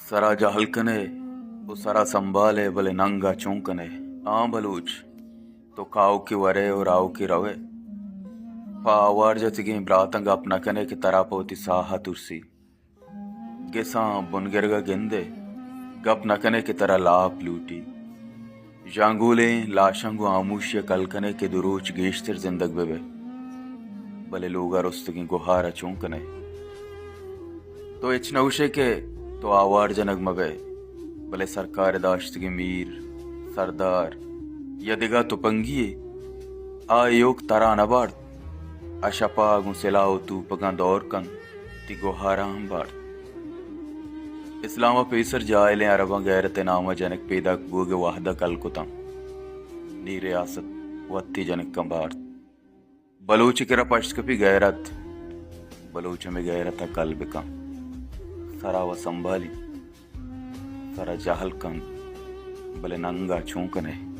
سرا جہل کنے و سرا سنبھالے، بلے ننگا چون کنے؟ آں بلوچ، تو کاؤکے ورے و راؤکے روے۔ پہ آوار جتگیں براتاں گپ نہ کنے کہ ترا پہ وتی ساہ ءَ ترسی۔ گساں بنگرگ ءَ گندے، گپ نہ کنے کہ ترا لاپ لوٹی۔ ژانگولیں لاشاں گوں ہاموشی ءَ کل کنے کہ دو روچ گیشتر زندگ بہ بئے، بلے لوگ ءَ رستگیں گہار ءَ چون کنے؟ تو ہچ نہ گوشے کہ تو آوار جنگ مہ بئے، بلے سرکار ءِ داشتگیں میر، سردار یا دگہ تپنگی یے آ ایوک ترا نہ بارت، آ شپ ءَ گوں سلاہ و توپگاں دور کنت، تئی گہاراں ہم بارت۔ اسلام ءَ پیسر جاہلیں عرباں غیرت ءِ نام ءَ جنک پیداک بوگ ءِ وہد ءَ کل کتاں۔ نی ریاست وتی جنکاں بارت۔ بلوچ ءِ کرا پشت کپی غیرت۔ بلوچ ہمے غیرت ءَ کل بکن۔ سرا و سنبھالی، سرا جہل کن، بلے ننگا چون کنے؟